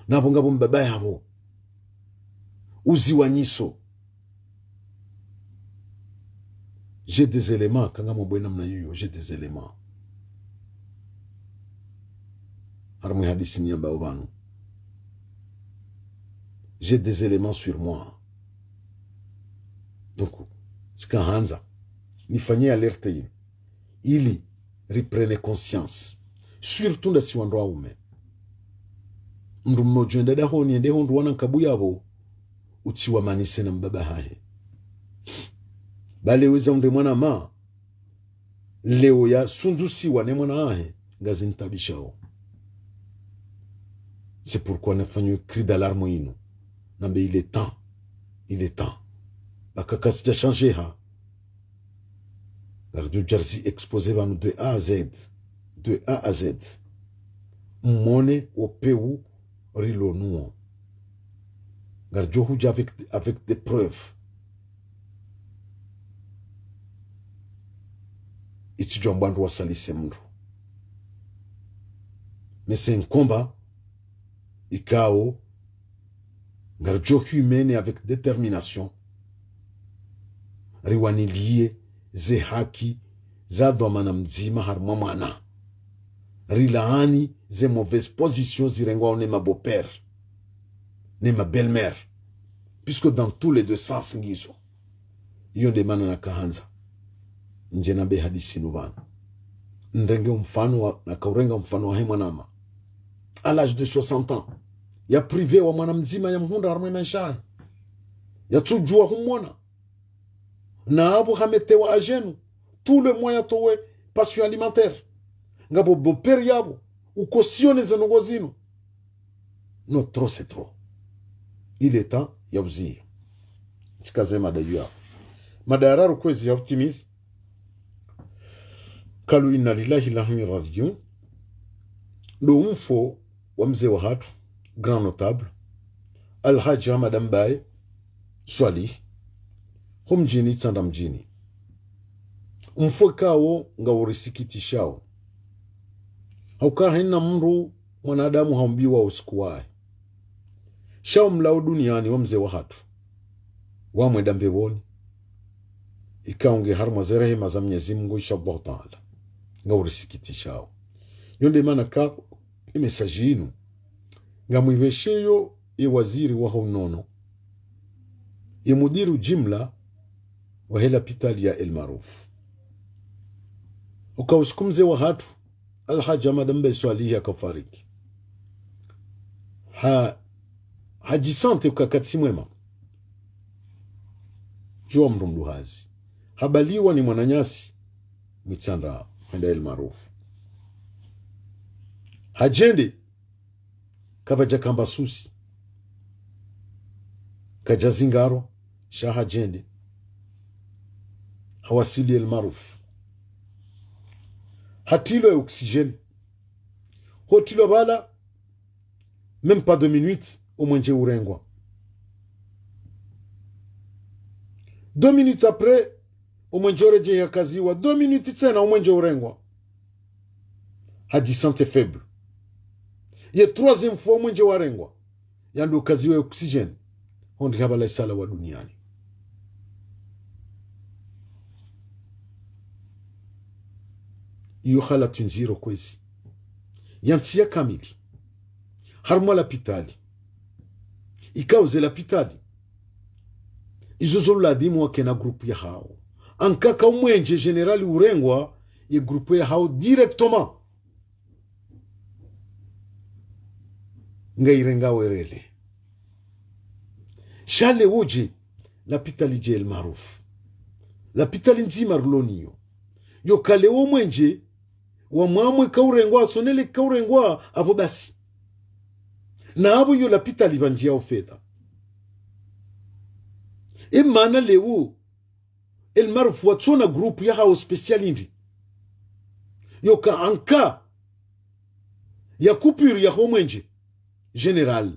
Na apvo ngapvo mbaba yapvo. Uzi wa nyiso. J'ai des éléments, kanga mwabwe namna yuyo, j'ai des éléments. Harimwa e hadisi niyambao pvanu. J'ai des éléments sur moi. Donc, tsika handza nifanye alerte yinu. Ili ri prenne conscience. Surtout ndasi wandru waume. Mdru mdru udjo enda dahoni, ende hundru wana nkabu yapvo, utsiwamanise na mbaba hahe. Bale weza unde mwana ma, leo ya sundzusiwa ne mwana hahe, ngazi ntabishao. C'est pourquoi nafanya cri d'alarme inu. Nambe il est temps. Il est temps. Baka kazidja changer ha. Ngaridjo dja rizi exposer pvanu de A à Z. De A à Z. Mwone wo pewu rilo nuwo. Ngaridjo hudja avec, avec des preuves. Itsidjo amba wandru wasalise mdru. Mais c'est un combat ikao ngaridjo humené avec détermination. Riwaniliye ze haki za dhwamana mdzima harimwa mwana. Rilaani ze mauvaise position zirengwao ne ma beau-père, ne ma belle-mère. Puisque dans tous les deux sens ngizo. Iyo nde mana nakahandza ndje nambe hadisi inu pvanu. Nrenge mfano wa, nakaurenga mfano wahe mwanama. À l'âge de soixante ans. Ya privé wa mwana mdzima ya mhundra harumwa maesha yahe. Yatsudjuwa humwona. Na apvo hametewa à genoux. Tous les mois yatowe pension alimentaire. Ngapvo beau-père yapvo. Ucautionner ze ndrongoo zinu. Non, trop c'est trop. Il est temps ya uziya. Tsikaze mada iyo. Mada ya raru kwezi ya utimizi. Kalu inna lillahi wa inna ilayhi rajiun. Ndo mfo wa mze wahatru, grand notable, Alhadji Hamada Mbaye Swalihi, ho mdjini Itsandra mdjini. Mfo ikao ngaurisikitishao. Hauka haina mndru mwanadamu haumbiwa usiku wahe. Sha omlao duniani wa mze wahatru, wamwenda mbepvoni. Ikao nge harumwa ze rehema za Mwenyezi Mungu, insha Allahu Taala. Ngaurisikitishao. Iyo nde mana ka e message inu ngamwipvesheyo ye waziri waho unono, ye mudiru jimla wahe lapitali ya El Maarouf. Uka usiku mze wahatru, Alhadji Hamada Mbaye Swalihi yakafariki. Ha, hadjisentir uka katsi mwema. Djuwa mndru mduhazi. Habaliwa ni mwananyasi, Mwitsandra, hwenda El Maarouf. Hadjende, kapvadja kamba susi. Kadja zingarwa, sha hadjende. Hawasili El Maarouf. Hatrilwa ye oxygène. Hotrilwa pvala, même pas deux minutes, omwenje urengwa. Deux minutes après, omwenje uredjeyi hakaziwa. Deux minutes tsena, omwenje urengwa. Hadjisentir faible. Ye troisième fois omwenje warengwa. Yandru ukaziwa ye oxygène. Hondri hapvala isala wa duniani. Iyo halatwi ndziro kwezi. Ya ntsi ya kamili. Harumwa lapitali. Ikao ze lapitali, izo zo ladhimu wakena groupe yahao. Ankaka omwenje général urengwa, ye groupe yahao directement ngairengao relais. Sha leo dje, lapitali dje El Maarouf. Lapitali ndzima rilo nayo. Yoka leo omwenje, wa mwamwe kaurengwa, sonele kaurengwa, apvo basi. Na apvo iyo lapitali pvandjiya ofedha. E mana leo, El Maarouf watsona groupe yahao spécial hindri. Yoka en cas ya coupure yaho mwenje général,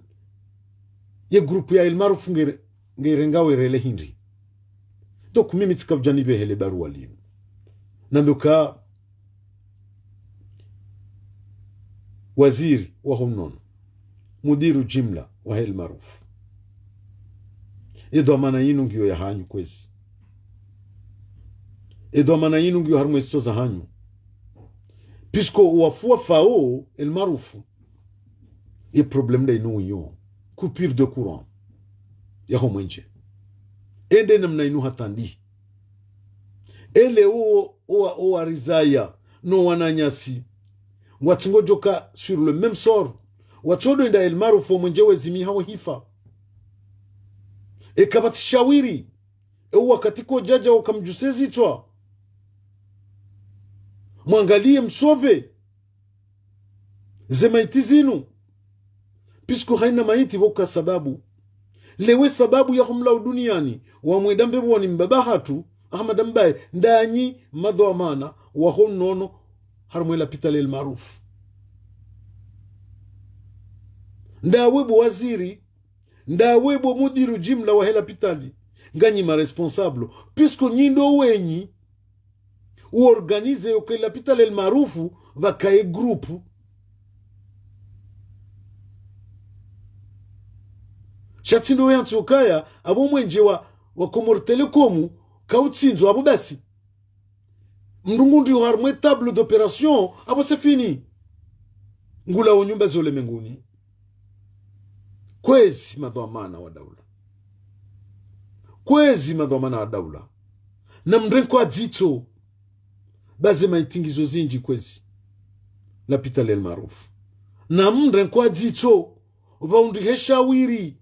ye groupe ya El Maarouf nge, ngeirengao relais hindri. Donc mimi tsika udja nipvehe le barua linu. Nambe uka waziri waho unono, mudiru jimla wahe El Maarouf, ye dhwamana yinu ngiyo yahanyu kwezi. Ye dhwamana yinu ngiyo harumwa ze zitso zahanyu. Puisque wafu wafao El Maarouf, ye problème nda inu iyo. Coupure de courant yaho mwenje. Ende namna inu hata ndi. Ele o, o, o warizaya, no wananyasi, ngwatsingodjoka sur le même sort. Watsodo enda El Maarouf omwenje wezimiha wahifa. Eka pvatsi shawiri, e wakati kodjadja wakamdjuse zitswa. Mwangaliye msauver ze maiti zinu. Puisque haina maiti pvo ka sababu. Leo e sababu yaho mlao duniani, wamwenda mbepvoni mbaba hatru, Hamada Mbaye, ndanyi madhwamana waho unono harumwa e lapitali El Maarouf. Ndawe bo waziri, ndawe bo mudiru jimla wahe lapitali, nganyi ma responsable, puisque nyi ndo wenyi u organiser yoka e lapitali El Maarouf pvakaye groupe. Sha tsi ndo ya ntsi ukaya, apvo mwenje wa, wa Comores Telecom kautsindzwa apvo basi. Mndru ngu ndriyo harumwa e tableau d'opération, apvo c'est fini. Ngula o nyumba zo ulemenguni. Kwezi madhwamana wa daula. Kwezi madhwamana wa daula, namrenge ha dzitso, ba ze mitingi zo zindji kwezi, lapitali El Maarouf. Namrenge ha dzitso, pvahundrihe shawiri.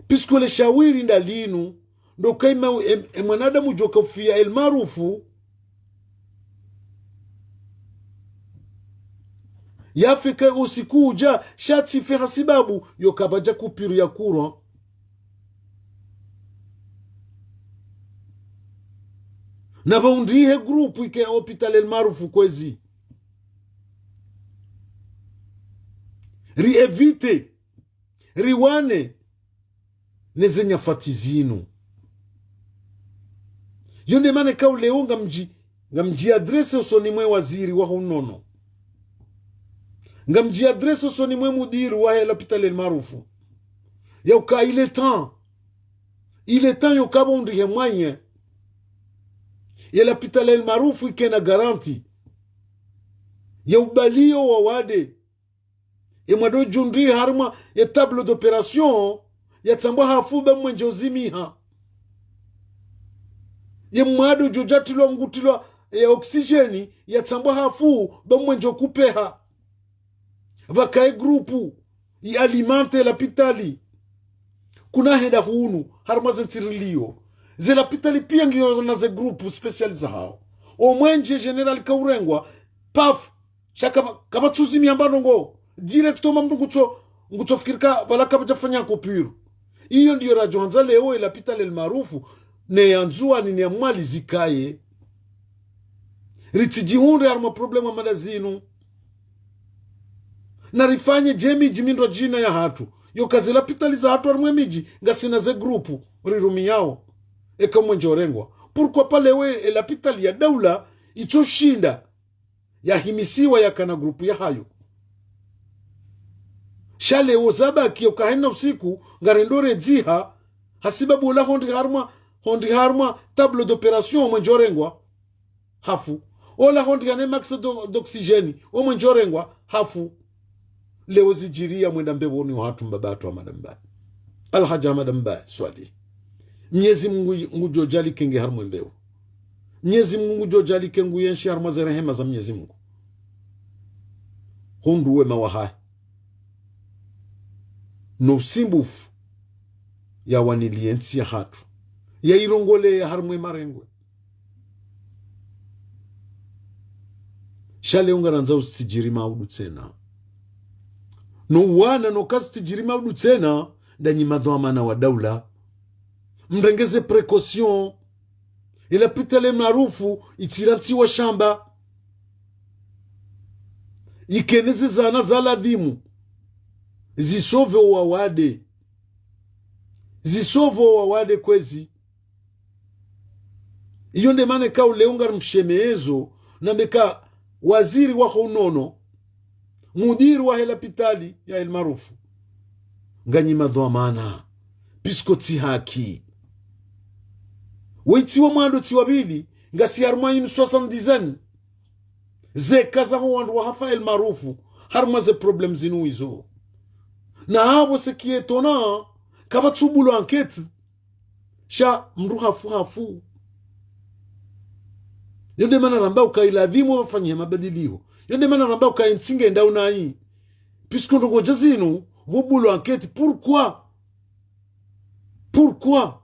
Puisque le shawiri nda linu, ndo kaima e, e mwanadamu djo ka ufiya El Maarouf, yafike usiku udja, sha tsife hasibabu yo kapvadja coupure ya courant. Napvahundrihe groupe ike hopitali El Maarouf kwezi. Ri éviter, riwane ne ze nyafati zinu. Yo nde mana ikao leo ngamdji, ngamdji adresse usoni mwe waziri waho unono. Ngamdji adresse usoni mwe mudiri wahe lapitali El Maarouf. Ya uka il est temps. Il est temps yo kapvahundrihe mwanya ye lapitali El Maarouf ikena garantie ya ubaliyo wawade. Ye mwado djundri harumwa ye tableau d'opération, yatsambwa hafu ba mwenje uzimiha. Ye mwado djo djatilwa ngutilwa ye oxygène, yatsambwa hafu ba mwenje ukupeha. Pvakaye groupe i alimente lapitali. Kuna henda hunu, harumwa ze ntsi riliyo, ze lapitali pia ngiyo na ze groupe spécial zahao. O mwenje général kaurengwa, paf, sha kapva, kapvatsu zimiha mba ndrongo. Directement mndru ngutso, ngutso fikiri ka pvala kapvadja fanya coupure. Iyo ndiyo radjo handza leo e lapitali El Maarouf, ne ya Ndzuwani, ne ya Mwali zikaye. Ritsidjihundre harumwa problème hama nda zinu. Na rifanye dje midji mindrwadjina ya hatru. Yo ka ze lapitali za hatru harumwa midji, ngasina ze groupe rirumiyao. Eka mwenje urengwa. Pourquoi pas leo e lapitali ya daula itso shinda yahimisiwa yakana groupe yahayo. Sha leo zabaki yo kahena usiku, ngarendo redziha, hasibabu ola hondri harumwa, hondri harumwa tableau d'opération mwenje urengwa, hafu. Ola hondri hane max d'o-, d'oxygène, o mwenje urengwa, hafu. Leo zidjiriya mwenda mbepvoni wa hatru mbaba hatru Hamada Mbaye. Alhadji Hamada Mbaye Swalihi. Mnyezi Mungu ngudjo djalike nge harumwa e mbepvo. Mnyezi Mungu ngudjo djalike ngu yenshi harumwa ze rehema za Mnyezi Mungu. Hundru wema wahahe. No usimbufu yawaniliye ntsi ya hatru. Yairongoleya harumwa e marengwe. Sha leo ngarandzao zitsidjiri maudu tsena. No uwana no kazitsidjiri maudu tsena, ndanyi madhwamana wa daula, mrenge ze précaution. E lapitali El Maarouf itsirantsiwa shamba. Ikene ze zana za ladhimu. Zisauve o wawade. Zisauve o wawade kwezi. Iyo nde mana ikao leo ngarimshemezo, nambe ka waziri waho unono, mudiri wahe lapitali ya El Maarouf, nganyi madhwamana, puisque tsi haki. Weitsi wa mwando tsi wa pvili, ngasi harumwa inu soixante-dix ans. Zeka zaho wandru wahafa El Maarouf, harumwa ze problème zinu izo. Na apvo ce qui est étonnant, kapvatsu bulwa enquête. Sha mndru hafu hafu. Yo nde mana ramba uka iladhimu pvafanyihe mabadiliho. Yo nde mana ramba uka entsi nge ndao nayi. Puisque ndrongo dja zinu, pvo bulwa enquête, pourquoi? Pourquoi?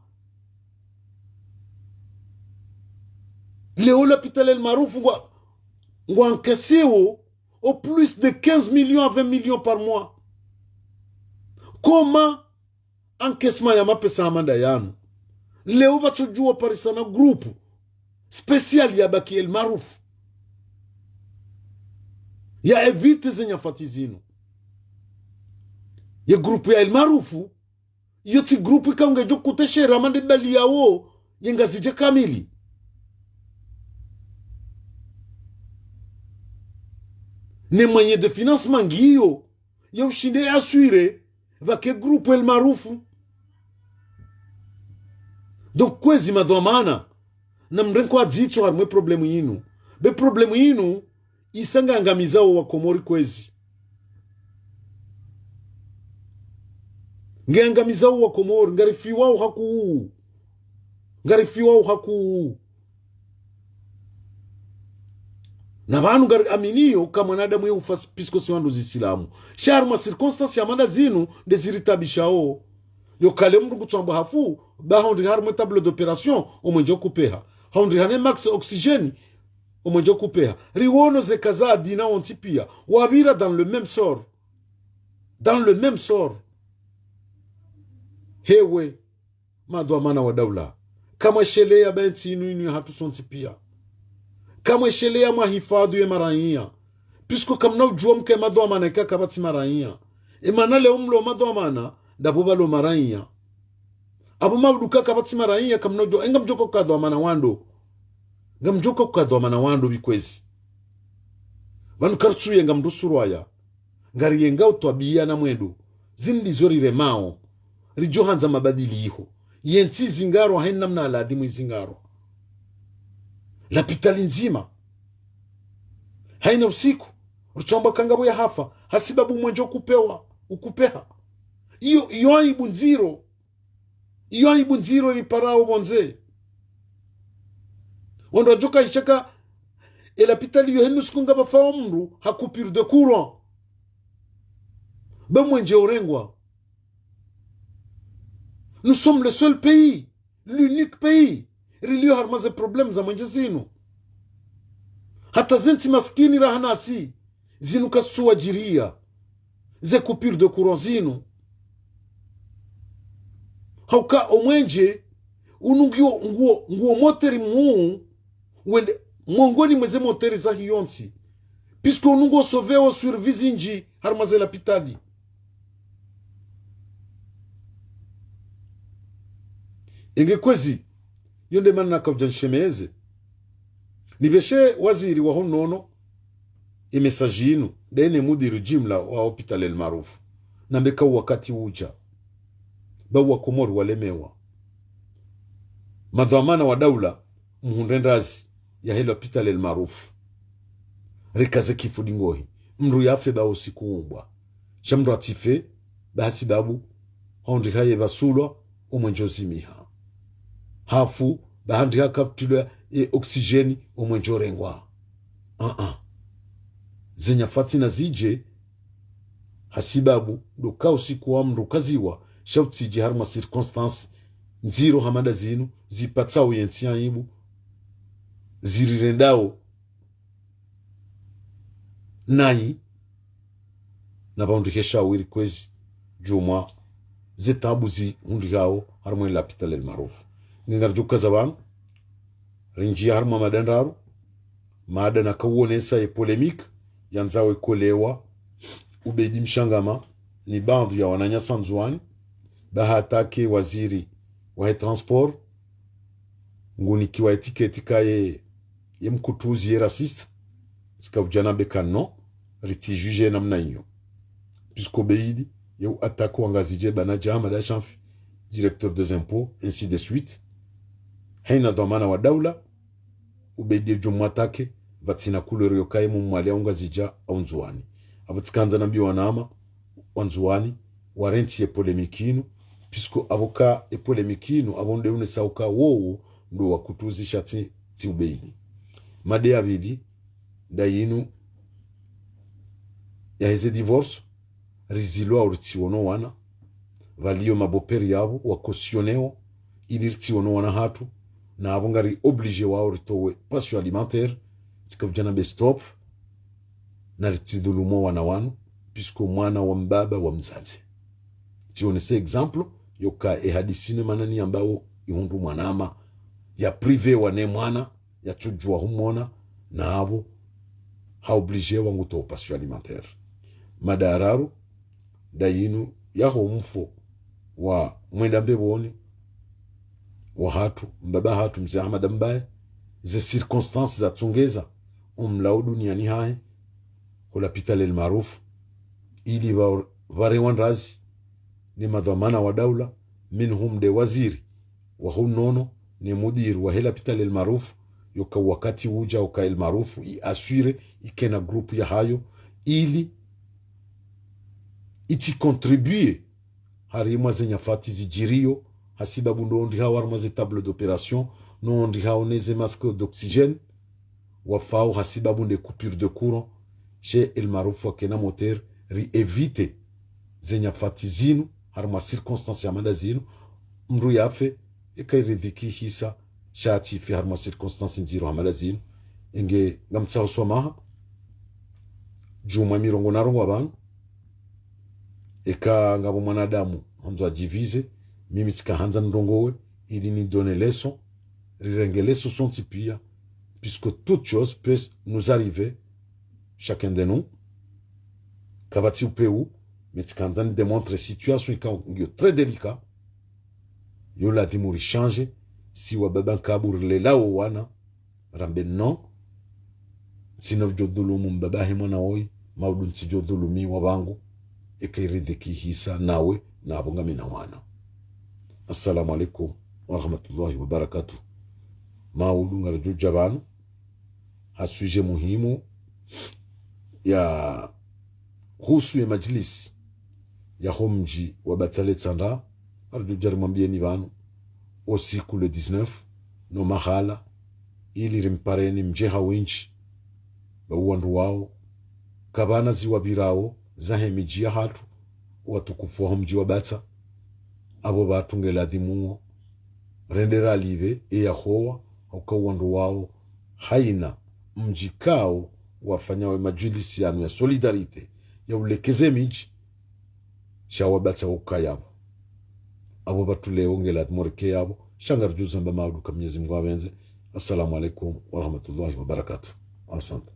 Leo lapitali El Maarouf ngwa, ngwa encaissé o, au plus de quinze millions à vingt millions par mois. Comment encaissement ya mapesa hama nda yanu? Leo pvatsodjuwa parisana groupe spécial yabaki El Maarouf. Ya éviter ze nyafati zinu. Ye groupe ya El Maarouf, iyo tsi groupe ikao ngedjo kuteshera mande bali yawo ye Ngazidja kamili. Ne moyen de financement ngiyo, ya ushinde assurer pvake groupe El Maarouf. Donc, kwezi madhwamana, namrenge ha dzitso harumwa e problème yinu. Be problème yinu, isa ngangamizao wa Komori kwezi. Nge angamizao wa Komori, ngarifiwao hakuu. Ngarifiwao hakuu. Na pvanu ngariaminio ka mwanadamu ye ufa, puisque si wandru zisilamu. Sha harumwa circonstance ya mana zinu, nde ziritabishao. Yo kale mndru ngutsambwa hafu, ba hondri harumwa tableau d'opération, omwenje kupeha. Hondri hane max oxygène, omwenje kupeha. Riwono ze kaza dina wontsi pia, wapvira dans le même sort. Dans le même sort. Hewe, madhwamana wa daula, kamwesheleya ba entsi inu inu yahatru sontsi pia. Kamwesheleya mwahifadhwi ye maraiya. Puisque kamna udjuwa mke madhwamana ika kapvatsi maraiya. Emana leo mlo madhwamana, ndapvo pvalo maraiya. Apvo mauduka kapvatsi maraiya, kamna udjuwa, engamdjoka uka dhwamana wandru. Ngamdjoka uka dhwamana wandru bikwezi. Pvanu kartsuyenga mndru surwaya. Ngariyengao twabiya na mwendo. Zindri zo riremao. Ridjo handza mabadiliho. Yentsi izingarwa haina namna aladhimu izingarwa. Lapitali ndzima. Haina usiku. Rutsambwa ka ngapvo yahafa. Hasibabu mwenje ukupewa. Ukupeha. Iyo, iyo aibu ndziro. Iyo aibu ndziro riparao pvondze. Wandru wadjoka ishaka, elapitali iyo henu siku ngapvafao mndru ha coupure de courant. Ba mwenje urengwa. Nous sommes le seul pays, l'unique pays, rilio harumwa ze problèmes za mwenje zinu. Hata zentsi maskini raha nasi, zinu kazitsuwadjiriya. Ze coupure de courant zinu. Hauka omwenje, unu ngiwo, nguwo, nguwo moteri muu, wende, mwongoni mweze moteri zahe yontsi. Puisque unu nguwo sauvéo survie zindji, harumwa ze lapitali. Enge kwezi, yo nde mana nakaudja nshemeze. Nipveshe waziri waho unono, e message inu, ndeye ne mudiri jimla wa hôpital El Maarouf. Nambe ka wakati udja. Ba wa Komori walemewa. Madhwamana wa daula, muhundre ndrazi, yahe lapitali El Maarouf. Rikaze kifu dingohi. Mndru yafe ba usiku umbwa. Sha mndru atsife, ba hasibabu, hondri haye pvasulwa, omwenje uzimiha. Hafu, ba handri hakafutilwa e oxygène, omwenje urengwa. Ah, ah. Ze nyafati nazidje, hasibabu, ndo ka usiku wa mndru kaziwa, sha utsidje harumwa circonstance ndziro hama nda zinu, zipatsao yentsi aibu, zirirendao nayi, na pvahundrihe shawiri kwezi, djumwa, ze tabu zihundrihao, harumwa e lapitali El Maarouf. Nge ngaridjo kaza pvanu, rindjiya harumwa mada ndraru, mada nakawonesa ye polémique, yandzao ikolewa, Ubeidi Mshangama, ni baadhwi ya wananyasi Ndzuwani, ba ha attaqué waziri wahe transport, ngunikiwa étiquette kaye, ye mkutuzi ye raciste, tsika udja nambe ka non, ritsi juger namna iyo. Puisque Ubeidi, ye u attaqué wa Ngazidja ba na Djamada Shanfi, directeur des impôts, ainsi de suite. Haina dhwamana wa daula, Ubeidi ye djo mwattaqué, pvatsina couleur yo kaye mumwali au Ngazidja au Ndzuwani. Apvo tsikandza nambiye wanama, wa Ndzuwani, warantsi ye polémique inu, puisque apvo ka ye polémique inu, apvo nde unesao ka wowo, ndo wakutuzisha tsi, tsi Ubeidi. Mada ya pvili, nda yinu, yaheze divorce, rizilwa uritsiwono wana, pvaliyo mabopère yapvo, wa cautionnéo, ili ritsiwono wana hatru, na apvo ngari obligé wao ritowe pension alimentaire, tsika udja nambe stop, na ritsidhulumu wana wanu, puisque mwana wa mbaba wa mdzadze. Tsionese exemple, yo ka e hadisi ne mana niyambao ihundru mwanama, ya privé wa ne mwana, yatsudjuwa humona, na apvo, ha obligé wa ngutowa pension alimentaire. Mada ya raru, nda yinu yaho mfo wa mwenda mbepvoni, wa hatru, mbaba hatru, Mze Ahamada Mbaye, ze circonstances zatsongeza, omlao duniani hahe, ho lapitali El Maarouf, ili pva, pvarewa ndrazi, ne madhwamana wa daula, minhum nde waziri, waho unono, ne mudiri wahe lapitali El Maarouf, yo ka wakati udja, yo ka El Maarouf, i assuré, ikena groupe yahayo, ili, itsi contribué, harimwa ze nyafati zidjiriyo, hasibabu ndo wandru hawo harimwa ze table d'opération, no wandru hawo ne ze masque d'oxygène, wafao hasibabu nde coupure de courant, she El Maarouf wakena moteur, ri éviter ze nyafati zinu, harimwa circonstance ya mada zinu, mndru yafe, eka iridhiki hisa, sha tsife harimwa circonstance ndziro ha mada zinu. Enge ngamtsaho swamaha, djumwa mirongo na rongowa pvanu, eka ngapvo mwanadamu handzo adjivize, mimi tsika handza nirongowe, ili ni donner leçon, rirenge leçon sontsi pia, puisque toute chose peut nous arriver, chacun de nous. Kapvatsi upvewu, mais tsika handza ni démontrer situation ika ngiyo très délicat, yo ladhimu ri changer, si wababa nkabu rilelao wana, rambe non, ntsina udjo dhulumu mbaba he mwana woyi, maudu ntsidjo dhulumiwa pvangu, eka iridhiki hisa nawe, na apvo ngamina wana. Assalamu alaikum warahmatullahi wabarakatuh. Maudu ngaridjo dja pvanu, ha sujet muhimu ya husu ye madjilisi ya ho mdji wa Batsa le Tsandra, ngaridjo dja rimwambiyeni pvanu, o usiku le dix-neuf, no mahala, ili rimpareni mdje ha windji, ba wandru wao, kapvana ziwapvirao, zahe midji yahatru, watukufu wa ho mdji wa Batsa, apvo pvatru nge ladhimuo, rende ralipve, eya howa, hauka wandru wao, haina mdji kao wafanyao ye madjilisi yanu ya solidarité, ya ulekeze midji, sha wa Batsa ukaya pvo. Apvo pvatru leo nge ladhimu rike yapvo, sha ngaridjo zamba maudu ka Mwenyezi Mungu apvendze. Assalamu alaikum warahmatullahi wabarakatuh. Asante.